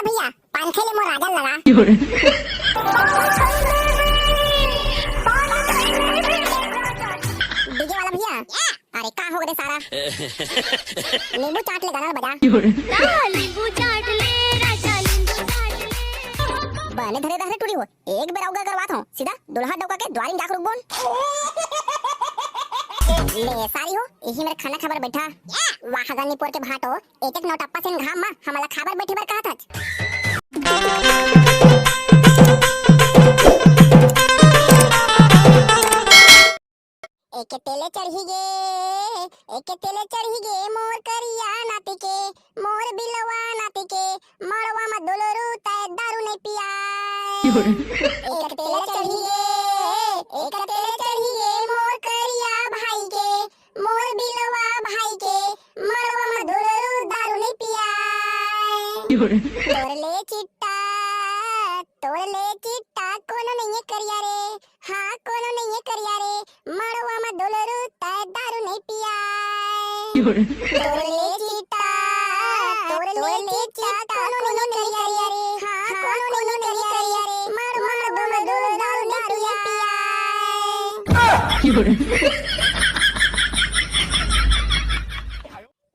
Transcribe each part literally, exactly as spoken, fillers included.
भैया, पान खइले मोर राजा लगा। डीजे वाला भैया, अरे का हो गे सारा? नींबू चाट ले गाना बजा। का नींबू चाट ले राजा, नींबू चाट ले। बने धरे दहरे टूरी हो, एक बेर अउ गा करवात हूँ, सीधा दुल्हा डौका के द्वारी में जाके रुकबोन। ले सारी हो, इही मेर खाना खाबर बैठा। वाह गा निपोर के भांटो, एक एक नौटप्पा सेन घाम मा हमला खाबर बैठे बर कहत हच। एक तेल चढ़ी गे, एक तेल चढ़ी गे मोर करिया नाती के, मोर बिलवा नाती के, मड़वा म दुलरू तय दारू नहीं पियाए। एक तेल चढ़ी गे, एक तेल चढ़ी गे मोर करिया भाई के, मोर बिलवा भाई के, मड़वा म दुलरू दारू नहीं पियाए। तोर ले चिट्टा, तोर ले चिट्टा कोनो नहीं है करिया रे, हाँ कोनो नहीं है करिया रे, मड़वा म दुलरू तय दारू नहीं पियाए। तोर ले चिट्टा, तोर ले चिट्टा कोनो नहीं करिया रे, हाँ कोनो नहीं करिया रे, मड़वा म दुलरू दारू नहीं पियाए।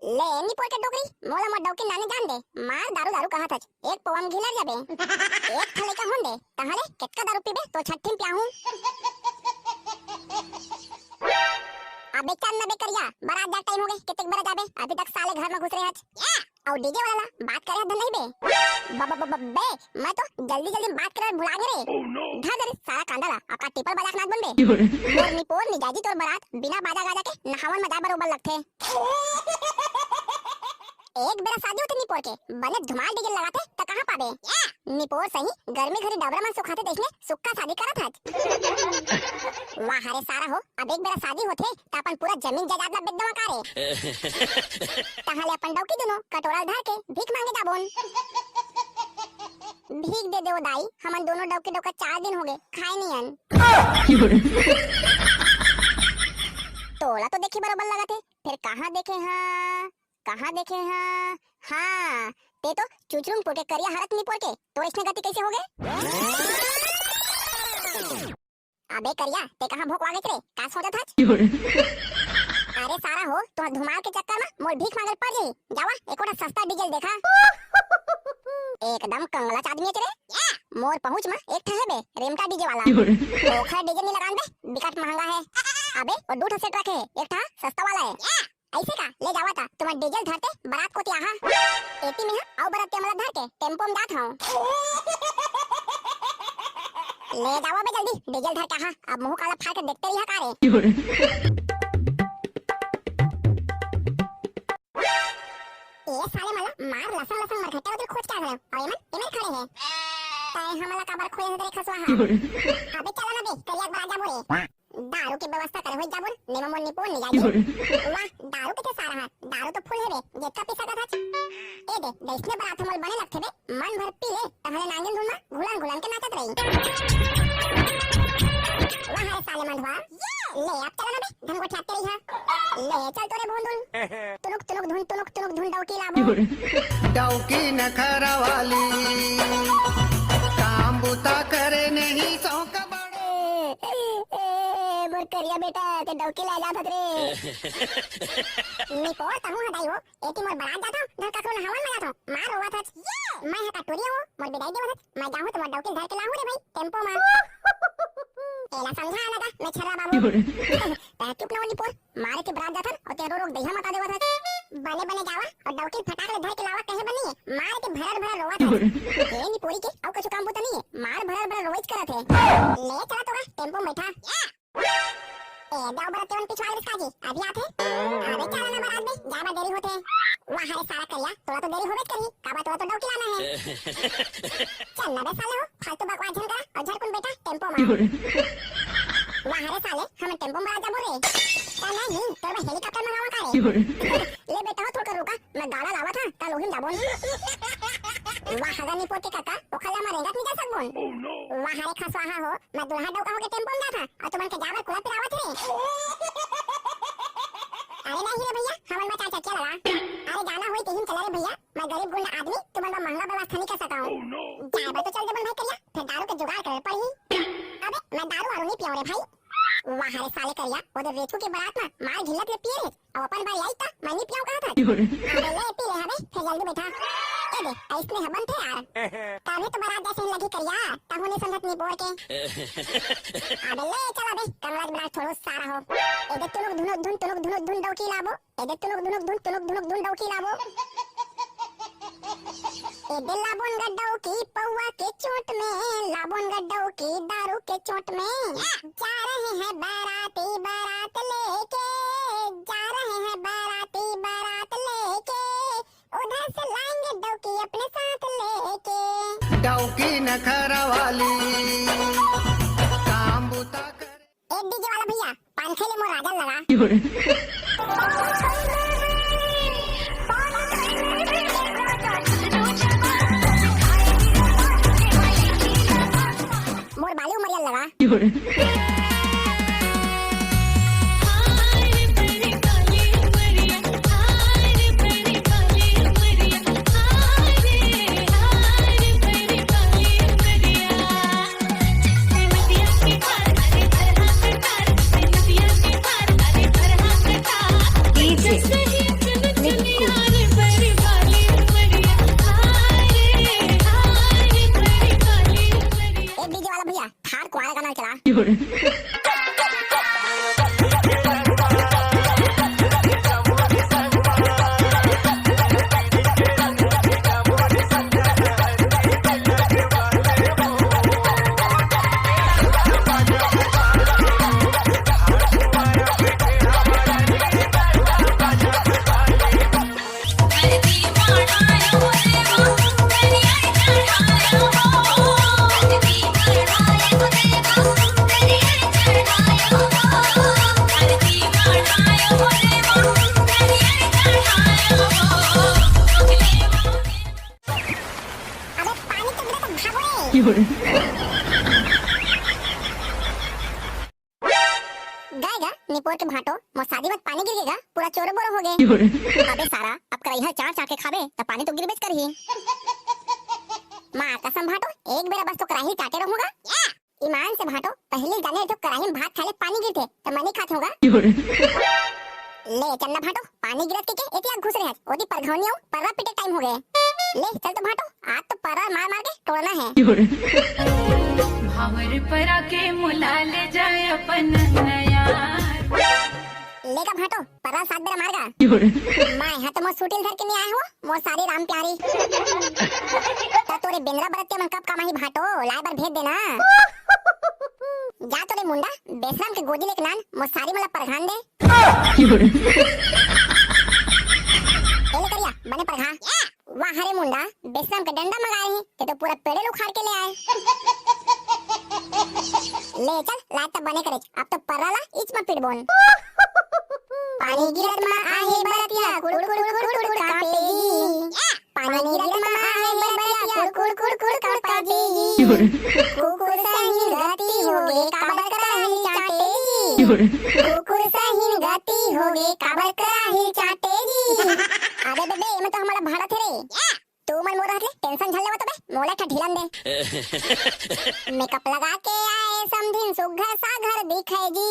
ले निपोर के डोकरी, मोला मोर डौकी नानी जान दे, मार दारू दारू कहत हच, एक पवा म घिलर जाबे। एक ठा लइका होन दे, तहां ले केतका दारू पीबे, तो छट्ठी म पियाहूं। अबे चल न बे करिया, बरात जाए टाइम हो गे, केतेक बेरा जाबे, अभी तक साले घर म घुस रहे हच। अउ डीजे वाला ला बात करे हच धन नहीं बे। ब-, ब-, ब-, ब-, बे, मैं तो जल्दी जल्दी बात करे भुला गे रे। धर दे रे सारा कांदा ला, अब का टिपल बजा के नाच बनबे? मोर निपोर निजाजी तोर बरात बिना बाजा गाजा के नहावन म जाए बरोबर लगथे। एक बेरा शादी होथे निपोर के, बने धुमाल डीजे लगाथे, त कहाँ पाबे? निपोर सही, गर्मी घरी डबरा मन सुखाथे, तइसने सुक्खा शादी करत हच। वाह रे सारा हो, अब एक बेरा शादी होथे, त अपन पूरा जमीन जायदाद ला बेच देवा का रे? तहां ले अपन डौकी दुनो कटोरा ल धर के भीख मांगे जाबोन। भीख दे देवो दाई, हमन दोनों डौकी डौका चार दिन हो गे, खाए नहीं अन। तोला तो देखे बरोबर लगत हे, फेर कहाँ देखे हाँ, कहाँ देखे हाँ? हाँ, ते तो चुचरुम पोके करिया हरत निपोर के, तोर अइसने गति कइसे हो गे? अबे करिया, ते कहाँ भोंकवा गेच रे? का सोचत हच? अरे सारा हो, तुहर धुमाल के चक्कर म मोर भीख मांगल पड़ जाही। जावा, एको ठा सस्ता डीजे ल देखा। एकदम कंगलाच आदमी अच रे। मोर पहुंच म एक ठा हे बे, रेमटा डीजे वाला। ओखर डीजे नी लगान बे, बिकट महंगा हे। अबे, ओ दू ठा सेट रखे हे, एक ठा सस्ता वाला हे। अइसे का? ले जावा ता, तुमन डीजे ल धरते बरात कोती आहा। एती में हा अउ बरातिया मन ला धर के टेम्पो में जात हंव। ले जावा बे जल्दी, डीजे ल धर के आहा। अब मुंह काला फाड़ के देखते रहिहा का रे? ए साले मन ला मार लसंग लसंग मरघट्टा उधर खोज के आ घलो। अउ एमन, एमन खड़े हे। तय हमन ला काबर खोए हे रे खसवा हा? अबे चला ना बे, करिया के बरात जाबो रे। दारू के व्यवस्था करे होई जाबो, नेमा मोर निपोर निजाजी। वाह, दारू के सारा हा, दारू तो फुल हे बे, जेतका पी सकत हच। ए दे, दइसने बरात हमल बने लगथे बे, मन भर पी ले, तहले नागिन धुन मा घुलन घुलन के नाचत रही। वाह रे साले मंडवा, ले अब चला ना बे, धन गोठियाते रही हा। ले चल तोरे भोंदुल। तुनुक तुनुक धुन, तुनुक तुनुक धुन डौकी लाबो। डौकी नखरा वाली, काम बुता करे नहीं सौंक बड़ो। ए, ए, मोर करिया बेटा, ते डौकी ला जात हस रे। निपोर तहूं ह दाई हो, एती मोर बरात जात हंव, धर कखरो नहावन म जात हंव, मार रोवत हच। मैं ह का टूरी हंव, मोर बिदाई देवत हच, मैं जाहूं त मोर डौकी ल धर के लाहूं रे भाई, टेम्पो म। एला समझा लगा, मैं छर्रा बाबू। तैं चुप ना हो निपोर, मारे के बरात जाथन, अउ तें रो रो के दइहा मता देवत हस। बने बने जावा, अउ डौकी ल फटाक ले धर के लावा कहे बर नइ हे, मारे के भरर भरर रोवत हस। ए निपोरी के, अउ कछु काम बुता नइ हे, मार भरर भरर रोवइच करत हे। ले चला तोरा, टेम्पो में बइठा। ए, दव बरातिया मन पिछवा गिस काजी, अभी आथे। अबे चला ना बरात बे, जाए बर देरी होथे। वाह रे सारा करिया, तोला तो देरी होबेच करही, काबर तोला तो डौकी लाना हे। चल ना बे साले हो, फालतू बकवास झन करा, अउ झटकुन बइठा टेम्पो मा। वाह रे साले, हमन टेम्पो मा बरात जाबो रे। त नहीं, तोर बर हेलीकॉप्टर मंगावा का रे? ले बेटा हो, थोड़का रुका, मैं गाड़ा लावत हंव, त लोहिम जाबो। वाह गा निपोर के कका, ओखर ला मैं रेंगत नइ जा सकबोन। वाह रे खसवाहा हो, मैं दुल्हा डौका होके टेम्पो में जात हंव, अउ तुमन के जाए बर कुला पिरावत हे रे। अरे नहीं रे भइया, हमन बर चार चकिया लगा। अरे जाना होई तेहिन चला रे भइया, मैं गरीब गुंडा आदमी तुमन बर महंगा व्यवस्था नहीं कर सकंव। जाए बर तो चल देबो भाई करिया, फेर दारू के जुगाड़ करे पड़ही। अबे मैं दारू वारू नहीं पियंव रे भाई। वाह रे साले करिया, वो दे रेछू के बारात में मार घिल्लत ले पिए रहे, अब अपन बारी आई त मैं नहीं पियंव कहत हस। अबे ले पी ले हबे, फेर जल्दी बैठा। ए दे, अइसने ह बनथे यार। तभी तो बारात जइसे ही लगी करिया, तब होने संगत निपोर के। अबे ले चल अबे, कमराज बना थोड़ो सारा हो। ए दे तुनुक धुनुक धुन, तुनुक धुनुक धुन डौकी लाबो। ए दे तुनुक धुनुक धुन, तुनुक धुनुक धुन डौकी लाबो। ए दे लाबोन ग डौकी पौवा के चोट में, लाबोन ग डौकी दारू के चोट में। जा रहे हैं बाराती बारात लेके, जा रहे हैं बाराती बारात लेके, उधर से लाएंगे डौकी अपने साथ लेके। डौकी नखरा वाली, काम बुता कर। ए डीजे वाला भैया, पान खइले मोर राजन लगा। मोर बाली उमरिया लगा। ए डीजे वाला भैया, थार कुआरा गाना चला। अबे पानी तो गिरा तो भागो रे। गाय गा निपोर के भांटो, मोर शादी में पानी गिर गे गा, पूरा चोरो बोरो हो गे। अबे सारा, अब करैहा चाट चाट के खाबे त पानी तो गिरबेच करही। माँ कसम भांटो, एक बेरा बस तो कराही चाटे रहूंगा। ईमान से भांटो, पहली जाने जो कराही में भात खाले पानी गिरथे, त मैं नहीं खात होगा। ले चन्ना भांटो, पानी गिरत के, के एतिया घुस रहे हस, ओदी परघौनी अउ पर्रा पीटे टाइम हो गए। ले चल तो भांटो, आज तो पर्रा मार मार के तोड़ना है। भांवर परा के मुला ले जाए अपन नया। लेगा भांटो, पर्रा सात बेरा मारगा। मैं हा तो मोर सूटिल धर के नहीं आए हो, मोर सारी राम प्यारी। त तोरे बेंदरा बरतिया मन कब कमाही भांटो, लाए बर भेज देना। जा तोरे मुंडा, बेसरम के गोदी लेके नान, मोर सारी मला परघान दे। ए ले करिया, बने परघा। वाह रे मुंडा, बेसरम के डंडा मंगाए ही, ते तो पूरा पेड़े ल उखाड़ के ले आए। ले चल, लात त बने करे, अब तो पर्रा ला इच म पिटबोन। पानी गिरत म आहे बरतिया, कुड़ कुड़ कुड़ कुड़ कांपे जी। पानी गिरत म आहे बरतिया, कुड़ कुड़ कुड़ कुड़ कांपे जी। कुकुर सहिन गति होगे, काबर कराही चांटे जी। कुकुर सहिन गति होगे, काबर कराही चांटे जी। अबे बे, बे, एमे तो हमला भाड़ा थे रे। तू मन मोर रहत ले टेंशन झन लेवत बे, मोला एक ठा ढीलन दे। मेकअप लगा के आए समधिन सुघर साघर दिखे जी।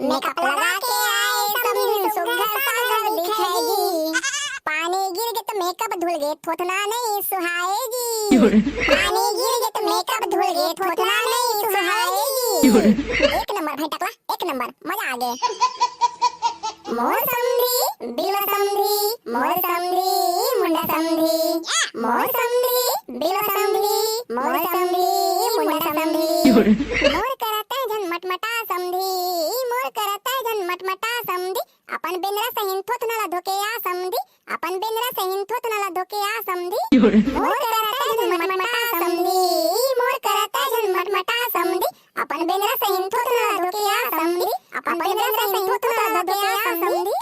मेकअप लगा के आए समधिन सुघर साघर दिखे जी। पानी गिर गे त मेकअप धुल गे थोथना नहीं सुहाए जी। पानी गिर गे त मेकअप धुल गे थोथना नहीं सुहाए जी। एक नंबर भाई टकला, एक नंबर, मजा आ गे। मोर समधी, बिलवा समधी, मोर समधी, मुंडा समधी। मोर समधी, बिलवा समधी, मोर समधी, मुंडा समधी। मोर करा तैं झन मटमटा समधी, मोर करा तैं झन मटमटा समधी। अपन बेंदरा सहिन थोथना ला धोके आ समधी, अपन बेंदरा सहिन थोथना ला धोके आ समधी। मोर करा तैं झन मटमटा समधी, मोर करा तैं झन मटमटा समधी। अपन बेंदरा सहिन थोथना ला धोके आ समधी, अपन बेंदरा सहिन थोथना ला धोके आ समधी।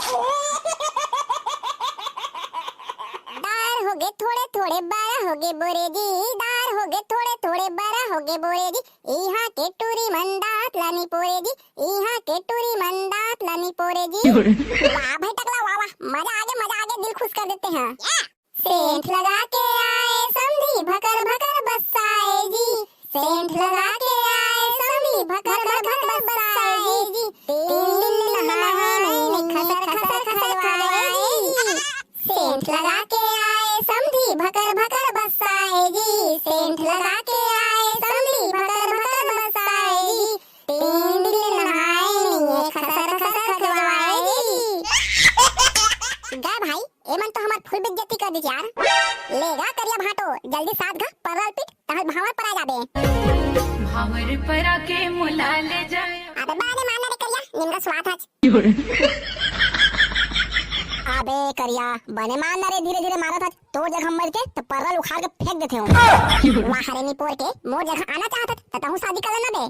दार होगे थोड़े थोड़े बरा होगे बोरे जी, दार होगे थोड़े थोड़े बरा होगे बोरे जी। इहाँ के टूरी मन दांत ला निपोरे जी, इहाँ के टूरी मन दांत ला निपोरे जी। वाह भाई टकला, वाह, वाह, मजा आ गया, मजा आ गया, दिल खुश कर देते हैं। सेंट लगा के आए समधी, भकर भकर बस्साए जी। सेंट लगा के आए समधी, भकर भकर बस्साए जी। तीन दिन नहाए नहीं, खसर खसर खसवाए जी। सेंट लगा के आए समधी, भकर भकर बस्साए जी। सेंट लगा के आए समधी, भकर भकर बस्साए जी। तीन दिन नहाए नहीं, खसर खसर खसवाए जी। गा भाई, एमन तो हमर फुल बेइज्जती कर दिस यार। ले गा करिया भांटो, जल्दी सात घा परल पीट, तहल भांवर परा जाबे। भांवर परा के मोला ले जाय। अबे बने मान रे करिया, निमगा स्वाद हच। अबे करिया, बने मान रे, धीरे धीरे मारत हच। तोर जगह मरते त परल उखाड़ के फेंक देते हूँ। वाह रे निपोर के, मोर जगह आना चाहत हच, त तहूँ शादी कर लेना बे।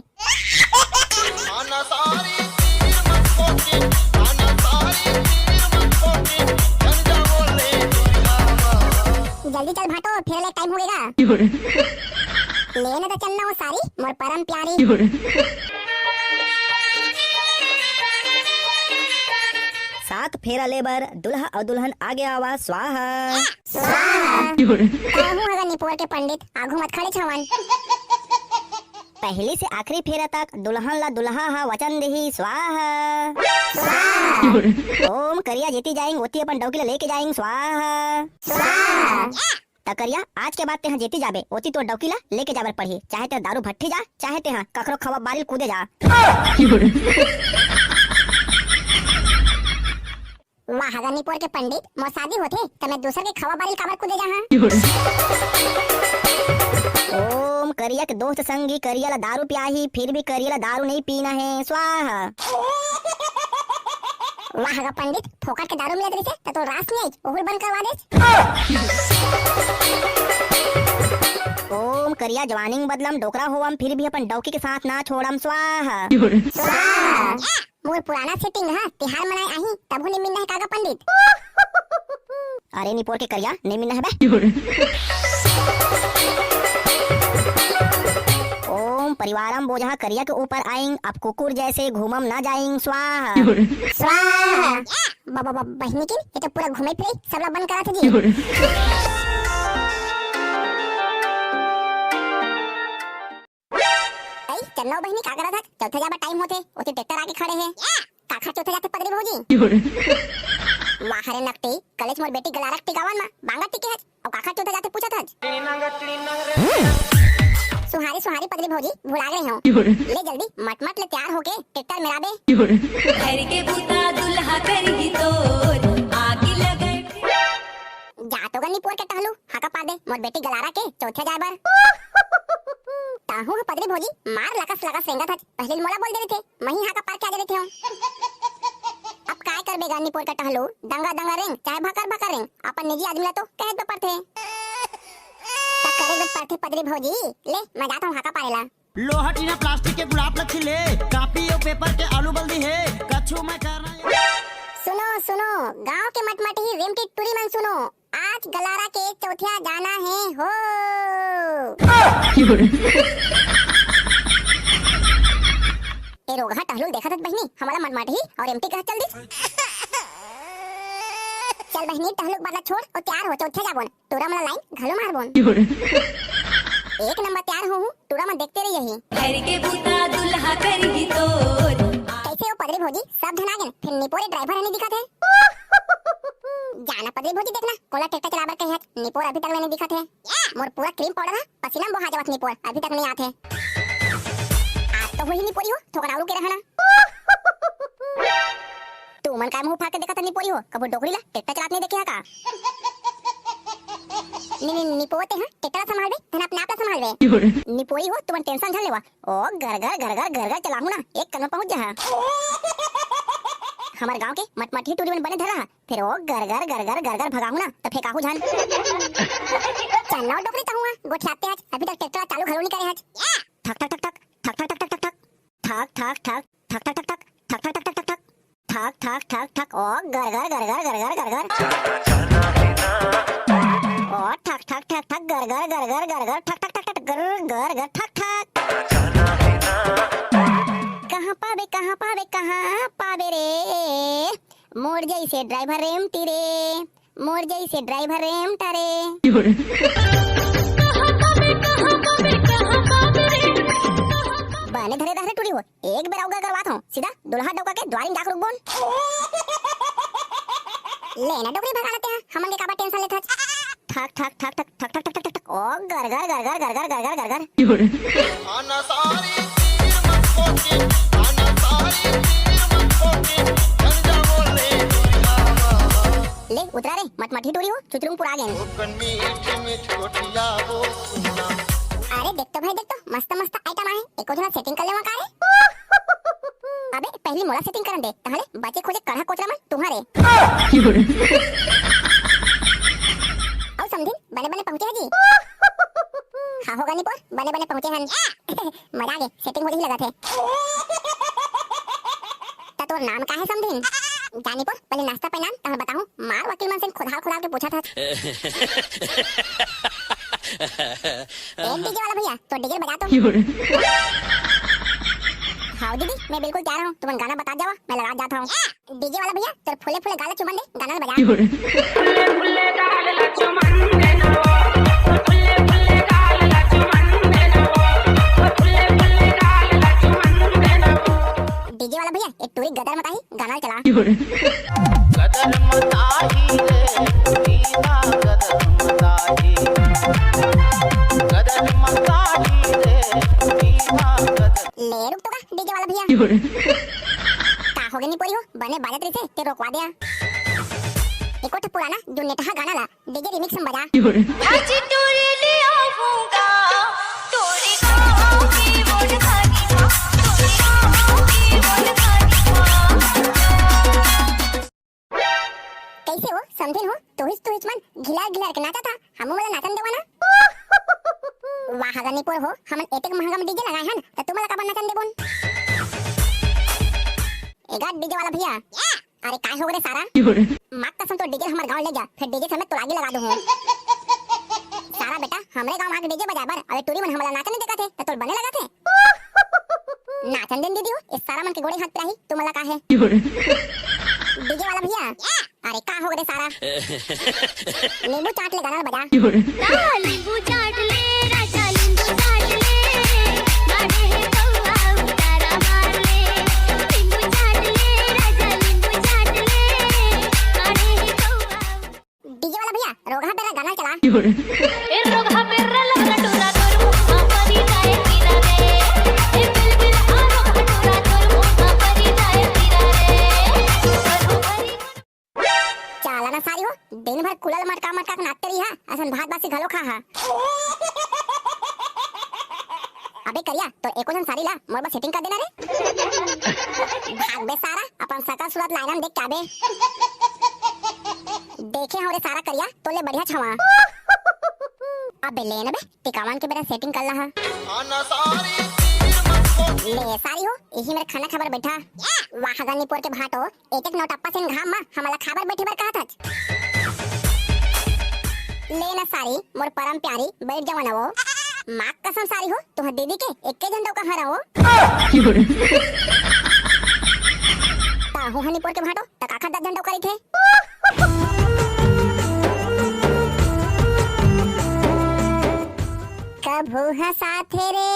आना सारी तीर मत खोके, आना सारी तीर मत खोके, चल जाओ ले दुनिया में। जल्दी चल भाटो, फेर ले टाइम होगेगा। ले ना तो चलना हो सारी, मोर परम प्यारी। सात फेरा ले बर दुल्हा अउ दुल्हन आगे आवा, स्वाहा। स्वाहा। कहूँ हगा निपोर के पंडित, आगू मत खड़े छवन। पहली से आखिरी फेरा तक दुल्हन ला दुल्हा हा वचन देही, स्वाहा। स्वाहा। ओम करिया जेती जाइंग, ओती अपन डौकी ला लेके जाइंग, स्वाहा। स्वाहा। त करिया, आज के बाद तेहा जेती जाबे, ओती तोर डौकी ला लेके जाबर पड़ही। चाहे तेहा दारू भट्ठी जा, चाहे तेहा कखरो खवा बारी ल कूदे जा। वाह गा निपोर के पंडित, मोर शादी होथे त मैं दूसर के खवा बारी ल काबर कूदे जाहा? ओम करिया के दोस्त संगी करिया ला दारू पियाही, फिर भी करिया ला दारू नहीं पीना है, स्वाहा। वाह गा पंडित, फोकट के दारू मिलत रहिसे त तोर रास नहीं आई, ओहू ल बंद करवा देस। ओम करिया जवानी में बदलम, डोकरा होवम, फिर भी अपन डौकी के साथ ना छोड़म, स्वाहा। स्वाहा। मोर पुराना सेटिंग ह तिहार मनाए आही, तभो नहीं मिलना है का गा पंडित? अरे निपोर के करिया, नहीं मिलना है बे। ओम परिवारम बोझा करिया के ऊपर आइंग, अब कुकुर जैसे घूमम ना जाइंग, स्वाहा। स्वाहा। ब-, ब-, ब-, बहिनी किन, ये तो पूरा घूमे फिरे, सबला बंद करा थे जी। अई, चन्नव बहिनी, का करत हच? चौथे जाबा टाइम होथे, ओती ट्रैक्टर आके खड़े हे। काखर चौथे जाथे पदरी भौजी? वाह रे नकटी, कलेज मोर बेटी गलारक टिकावन मा बांगा टिके हच, अउ काखर चौथे जाथे पूछत हच? सुहारी, सुहारी पदरी भौजी, भुला गए हो। ले जल्दी मटमट ले तैयार होके ट्रैक्टर मेराबे। घर के बूता दुल्हा करही तोर, आगी लगे। जा तो गा निपोर के टहलू, हाका पार दे, मोर बेटी गलारा के चौथे जाए बर। ताहू ह पदरी भौजी, मार लकस लकस रेंगत हच, पहले मोला बोल देवे थे, मही हाका पार के आ जावे थे। अब काय करबे गा निपोर के टहलू, दंगा दंगा रेंग, चाहे भकर भकर रेंग, अपन निजी आदमी ला तो कहे बर पड़थे। त करे बर पड़थे पदरी भौजी, ले, मैं जात हूँ हाका पारे ला। लोहा टीना प्लास्टिक के गुलाब ल छिले, कापी अउ पेपर के आलू बल्दी हे, कछु मैं करना ये। सुनो, सुनो, गांव के मटमटही रेमटी टूरी मन सुनो, आज गलारा के चौथिया जाना हे हो। ए रोगहा टहलू देखत हच बहिनी, हमला मटमटही अउ रेमटी कहत चल दिस। चल बहिनी, टहलू के बात ला छोड़ अउ तैयार हो, चौथिया जाबोन। टूरा मन ला लाइन घलो मारबोन। एक नंबर तैयार होहूं, टूरा मन देखते रही यही। घर के बूता दुल्हा करही तोर। कैसे हो पदरी भौजी, सब झन आ गेन, फेर निपोरे ड्राइवर ह नहीं दिखत हे। जाना पदरी भौजी, देखना कोला ट्रैक्टर चलाबर कहे हच, निपोर अभी तक ले नहीं दिखत हे। मोर पूरा क्रीम पाउडर ह पसीना में बोहा जावत, निपोर अभी तक नहीं आत हे। आज तो होही निपोरी हो, थोकन आलू के रहना। तुमन काय मुंह फाड़ के देखत हव निपोरी हो? कभू डोकरी ला टेट्टा चलात नहीं देखे हा का? नि-, नि-, निपोते हा, टेट्टा ला संभालबे, धन अपने आप ला संभालबे। निपोरी हो, तुमन टेंशन झन लेवा। ओ गरगर, गरगर, गरगर चलाहू ना, एक कन में पहुंच जाहा। हमर गांव के मटमटही टूरी मन बने धरा हा, फिर ओ गरगर, गरगर, गरगर भगाहू ना, त फेंकाहू झन। चल ना डोकरी तहूं हा, गोठियाते हच, अभी तक टेट्टा ला चालू घलो नहीं करे हच। ठक, ठक, ठक, ठक, ठक, ठक, ठक, ठक, ठक, ठक। ठक, ठक, ठक, ठक, ठक, ठक, ठक, ठक, ठक, ठक। ठक, ठक, ठक, ठक, ओ, गर, गर, गर, गर, गर, गर, गर, गर। ओ, ठक, ठक, ठक, ठक, गर, गर, गर, गर, गर, गर, ठक, ठक, ठक, ठक, गर, गर, गर, ठक, ठक। कहाँ पाबे, कहाँ पाबे, कहाँ पाबे रे? मोर जैसे ड्राइवर रेमटी रे। मोर जइसे ड्राइवर रेम टरे। बने धरे दहरे टूरी हो, एक बेर अउ गरगरवात हो, सीधा दुल्हा डौका के द्वारी म जाके रुकबोन। ले ना डोकरी भगा लेते हैं, हमन के काबर टेंशन लेथस। ठक ठक ठक ठक ठक ठक ठक ठक ठक, ओ गरगर गरगर गरगर गरगर गरगर। आना सारी तीर मत खोके, आना सारी तीर मत खोके, चल जा बोले दुनिया। ले उतरा रे, मटमठी टूरी हो, चुचरुम पुरा गेन। ओकन मीठ मीठ गोठिया वो सुना। अरे देख तो भाई, देख तो, मस्त मस्त आइटम आहे, एको झन सेटिंग कर लेवा का रे? अबे पहली मोला सेटिंग करन दे, तहले बचे खोजे कढ़ा कोचरा मन तुम्हारे। अउ समधिन, बने बने पहुंचे हजी। हाँ हो गनी पोर, बने बने पहुंचे हन। मजा आगे, सेटिंग हो जही लगत हे। त तोर नाम का हे समधिन? जानी पोर, पहले नाश्ता पहिनान, तहन बताहूं, मार वकील मन से खुदाल खुदाल के पूछा था। ए डीजे वाला भैया, तो डीजे बजा तो। हाँ दीदी, मैं बिल्कुल तैयार हूँ, तुमन गाना बता जावा, मैं लगा जाता हूँ। डीजे वाला भैया, तोर फूले फूले गाल ला चुमन दे, गाना ला बजा। फूले फूले गाल ला चुमन दे ना, फूले फूले गाल ला चुमन दे ना, फूले फूले गाल ला चुमन दे ना। डीजे वाला भैया, एक टूरी गदर मताही, गाना ला चला। गदर मताही रे, दीदा गदर मताही, गदर मताही रे, दीदा गदर। ले रुक तो का, डीजे वाला भैया। का हो गे निपोरी हो? बने बाजत रहिसे, ते रोकवा दे। एको ठो पुराना जो नेटहा गाना ला, डीजे रिमिक्स में बजा। आज टोरी ले आऊंगा, टोरी को आऊंगी वोट खानी माँ, टोरी को आऊंगी वोट खानी माँ। कैसे हो, समधिन हो? तुहिच तुहिच मन घिलर घिलर के नाचा था, हमू मोला नाचन देवा ना। वाह गा निपोर हो, हमन एतेक महंगा में डीजे लगाए हन, त तुमला काबर नाचन देबोन? एगा डीजे वाला भैया, अरे काय हो गे रे सारा? माँ कसम तो डीजे हमर गांव ले जा, फिर डीजे समेत तोला आगी लगा दूं। सारा बेटा, हमरे गांव आके डीजे बजाए बर, अबे टूरी मन हमला नाचन नइ देखत हे, त तोर बने लगत हे? नाचन देन दीदी हो, इस सारा मन के गोड़े हाथ पिराही, तुमला का हे? डीजे वाला भैया, अरे का हो गे रे सारा? नींबू चाट ले गाना बजा। नींबू चाट ले राजा, नींबू चाट ले, गाड़े हे कौआ उतारा मार ले। नींबू चाट ले राजा, नींबू चाट ले, गाड़े हे कौआ। डीजे वाला भैया, रोगहा बेरा गाना चला। ए रोगहा बेरा लंगड़ा टूरा तोर मुंह परी जाए कीरा रे। ए बिल बिल आ रोगहा टूरा तोर मुंह परी जाए कीरा रे। चाला ना सारी हो, दिन भर कुलल मटका मटका के नाचते रही हा, असन भात बासी घलो खा हा। अबे करिया, तो एको झन सारी ला मोर बर सेटिंग कर देना रे। भाग बे सारा, अपन सकल सूरत लाइनम देख के आबे। देखे हव रे सारा करिया, तोले बढ़िया छवा। अबे ले ना बे, टिकावन के बेरा सेटिंग कर लहा। ले सारी हो, इही मेर खाना खाबर बैठा। वाह गा निपोर के भाटो, एक एक नौटप्पा सेन घाम मा हमला खाबर बैठे बर कहत हच। ले ना सारी, मोर परम प्यारी, बैठ जावा ना वो। माँ कसम सारी हो, तुहर दीदी के एक्के झन डौका हरा हो। ताहू हा निपोर के भाटो, त काखर दस झन डौका रहिथे। कभू हंसाथे रे,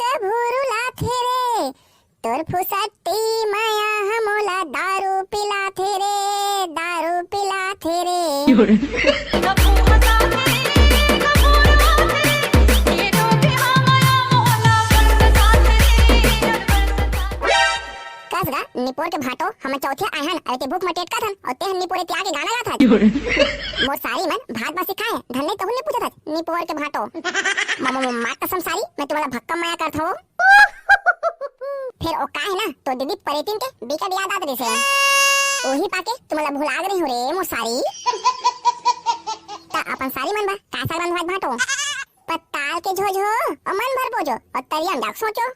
कभू रुलाथे रे, तोर फुसट्टी मया ह मोला दारू पिलाथे रे, दारू पिलाथे रे। कस गा निपोर के भाटो, हमन चौथे आए हन, अरे ते भूख म टेटकत हन, अउ ते हन निपोरे तिया के गाना गात हस। मोर सारी मन भात बासी खाए, धन नहीं तहु नहीं पूछत हस, निपोर के भाटो। मम मम माँ कसम सारी, मैं तुम्हारा भक्कम मया करत हूँ। फिर ओ का है ना, तो दीदी परेतिन के बिकट याद आत रहिसे। ओही पाके तुम्हारा भुला गे रही हूँ रे मोर सारी। त अपन सारी मन बा, का साग रंधवात भाटो? पताल के झोझो, अउ मन भर बोझो, अउ तरिया म जाके सोचो।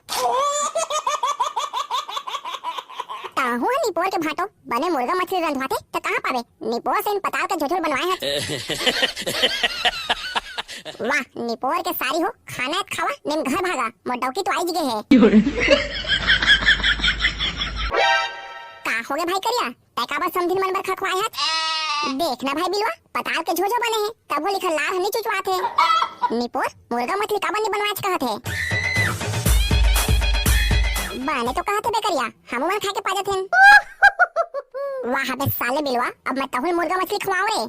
ताहू ह निपोर के भाटो, बने मुर्गा मछली रंधवाथे, त कहाँ पावे? निपोर से इन पताल के झोझो बनवाए हस। वाह, निपोर के सारी हो, खाना है त खावा, निम घर भागा, मोर डौकी तो आइज गे हे। का हो गे भाई करिया? तै काबर समधिन मन बर खखवाए हस? देख ना भाई बिलवा, पताल के झोझो बने हे, तभो लिखन लार ह नी चुचवात हे। निपोर, मुर्गा मछली काबर नी बनवाएच कहत हे? बने तो कहत हे बे करिया, हमू मन खाए के पा जाथेन। वाह बे साले बिलवा, अब मैं तहुल मुर्गा मछली खवाऊं रे।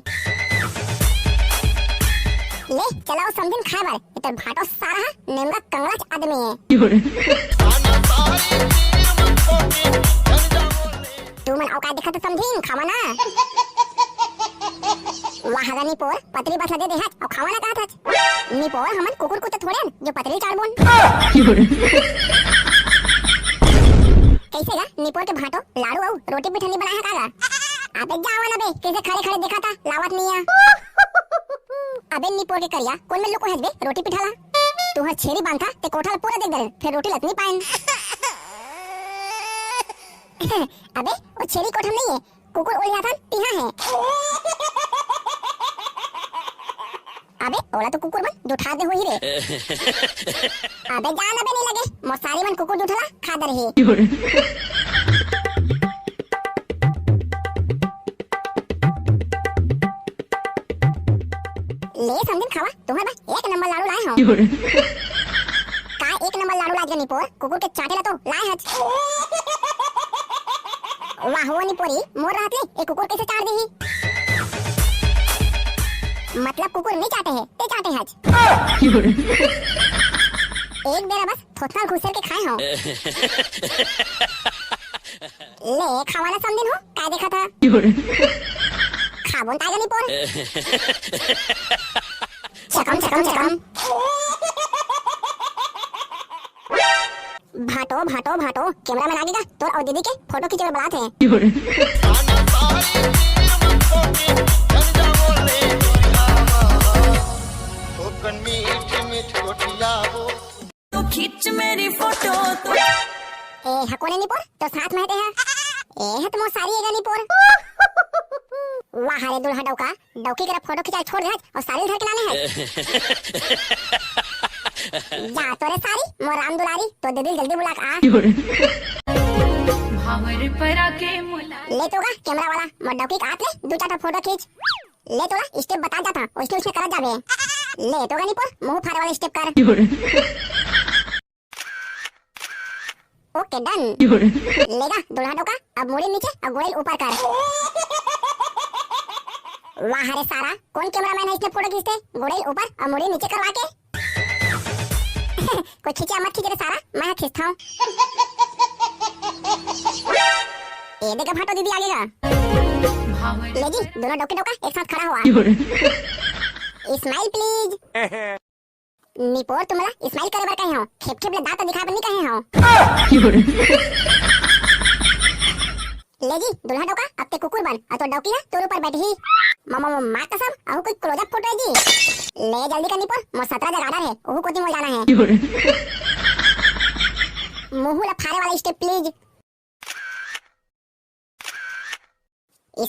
ले, चला ओ समधिन खाए बर, ए तोर भांटो सारा ह नेमगा कंगलाच आदमी हे। तुमन अउ का देखत हो समधिन, खावा ना। वाह गा निपोर, पतरी बस ला दे देहच, अउ खावा ना कहत हच। निपोर, हमन कुकुर कुत्ता थोड़े हन, जो पतरी चाटबोन। कइसे गा निपोर के भांटो, लाड़ू अउ रोटी पिठा नी बनाए हे का गा? अबे जावा ना बे, कइसे खड़े खड़े देखत हा, लावत नी आ। अबे निपोर के करिया, कोन में लुको हच बे रोटी पिठा ला? तुहर छेरी बांधा, ते कोठा ला पूरा देख डरेन, फेर रोटी ला नी पाएन। अबे, ओ छेरी कोठा म नइ हे, कुकुर ओलियाथन तिहां हे। अबे, ओला तो कुकुर मन जुठा दे होही रे। अबे, जा ना बे, नइ लगे, मोर सारी मन कुकुर जुठा ला खा डरही। ले समधिन खावा, तुहर बर एक नंबर लाड़ू लाए हंव। का एक नंबर लाड़ू लाए हच निपोर? कुकुर के चाटे ला तो लाए हच। वाह वो निपोरी, मोर रहत ले ए कुकुर कइसे चाट देही? मतलब कुकुर नइ चाटे हे, ते चाटे हच। एक बेरा बस थोथना घुसेर के खाए हंव। ले, खावा ना समधिन हो, काय देखत हा? खाबोन ताय गा निपोर। चकम, चकम, चकम। भांटो, भांटो, भांटो, cameraman आगे गा, तोर अउ दीदी के photo खींचे बर बलात हे। तो खींच मेरी फोटो तो। ए, हा कोन ए निपोर, तोर साथ में हे ते हा। ए, हा तो मोर सारी ए गा निपोर। वाह रे दुल्हा डौका, डौकी करा फोटो खिंचाए छोड़ दे हच अउ सारी ल धर के लाने हच। जा तो रे सारी, मोर राम दुलारी, तोर दीदी ल जल्दी बुला के आ। भांवर परा के मुला। ले तो गा camera वाला, मोर डौकी के आत ले दू चार ठा फोटो खींच। ले तोला step बता जात हंव, ओइसने ओइसने करत जाबे। ले तो गा निपोर, मुंह फारे वाला step कर। OK, done। ले गा दुल्हा डौका, अब मुड़ी नीचे अउ गोड़इल ऊपर कर। वाह रे सारा, कोन cameraman हे अइसने फोटो खींचथे, गोड़इल ऊपर अउ मुड़ी नीचे करवा के? कोई खींचे मत खींच रे सारा, मैं खींचत हंव। ए दे गा भांटो दीदी आगे गा। ले जी, दोनों डौकी डौका एक साथ खड़ा होवा। Smile please। निपोर, तुमला smile करे बर कहे हंव, खेप खेप ले दांत दिखाए बर नइ कहे हंव। ले जी, दुल्हा डौका, अब ते कुकुर बन, अउ तोर डौकी ह तोर ऊपर बइठही। म-, म-, म-, माँ कसम, अहू कोई close-up फोटो हे जी। ले जल्दी कर निपोर, मोर सतरा जगह order हे, ओहू कोती मोला जाना हे। मुंह ला फारे वाला step please।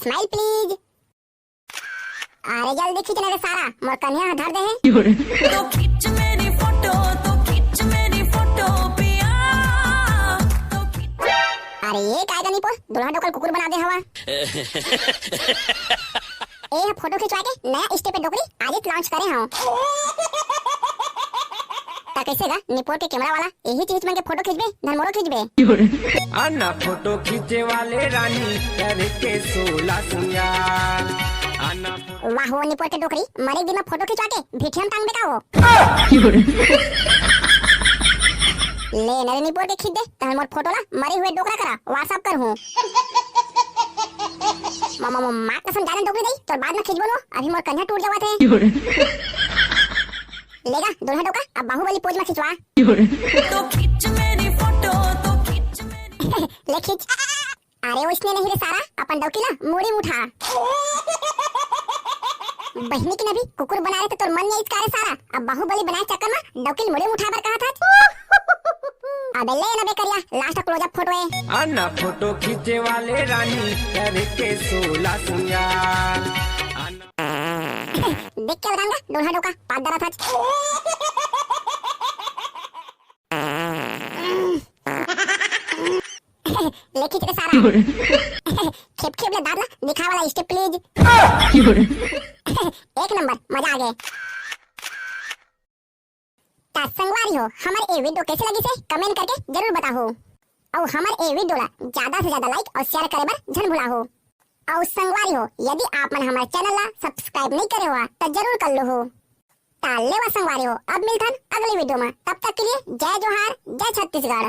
Smile please। अरे जल्दी खींच ना रे सारा, मोर कनिहा ह धर दे हे। तो खींच मेरी फोटो, तो खींच मेरी फोटो पिया, तो खींच। अरे ये काय गा निपोर, दुल्हा डौका ल कुकुर बना दे हवा। ए ह फोटो खिंचवा के नया step हे डोकरी, आजेच launch करे हंव। त कइसे गा निपोर के camera वाला, एही चीज मन के फोटो खींचबे, धन मोरो खींचबे। आना फोटो खींचे वाले रानी, करके सोला सिंगार। आना फो- वाह वो निपोर के डोकरी, मरे के दिन म फोटो खिंचवा के भिठिया म टांगबे का वो? ले न रे निपोर के खींच दे, तहन मोर फोटो ला मरे हुए डोकरा करा WhatsApp करहूं। म-, म-, म-, माँ कसम, जा ना डोकरी दई, तोर बाद म खींचबो नो, अभी मोर कनिहा टूट जावत हे। ले गा दुल्हा डौका, अब बाहुबली pose म खिंचवा। तो खींच मेरी फोटो, तो खींच मेरी। ले खींच। अरे ओइसने नहीं रे सारा, अपन डौकी ला मुड़ी म उठा। बहिनी के नभी कुकुर बनाए रहे त तोर मन नइ आइस का रे सारा, अब बाहुबली बनाए चक्कर म डौकी ल मुड़ी म उठाए बर कहत हच। अबे ले न बे करिया, last close-up फोटो हे। आना फोटो खींचे वाले रानी, करके सोला सिंगार। आना देख के बताऊंगा, डोल्हा डोका, पाद डरत हच। ले खींच रे सारा। खेप खेप ले दांत ला दिखा वाला step please। एक नंबर, मजा आ गए। त संगवारी हो, हमर ए video कैसे लगिस हे, comment करके जरूर बताहू। अउ हमर ए video ला ज्यादा से ज्यादा like अउ share करे बर झन भुलाहू। अउ संगवारी हो, यदि आप मन हमर channel ला subscribe नहीं करे हो, त जरूर कर लो हो। त लेवा संगवारी हो, अब मिलथन अगली video में। तब तक के लिए जय जोहार, जय छत्तीसगढ़।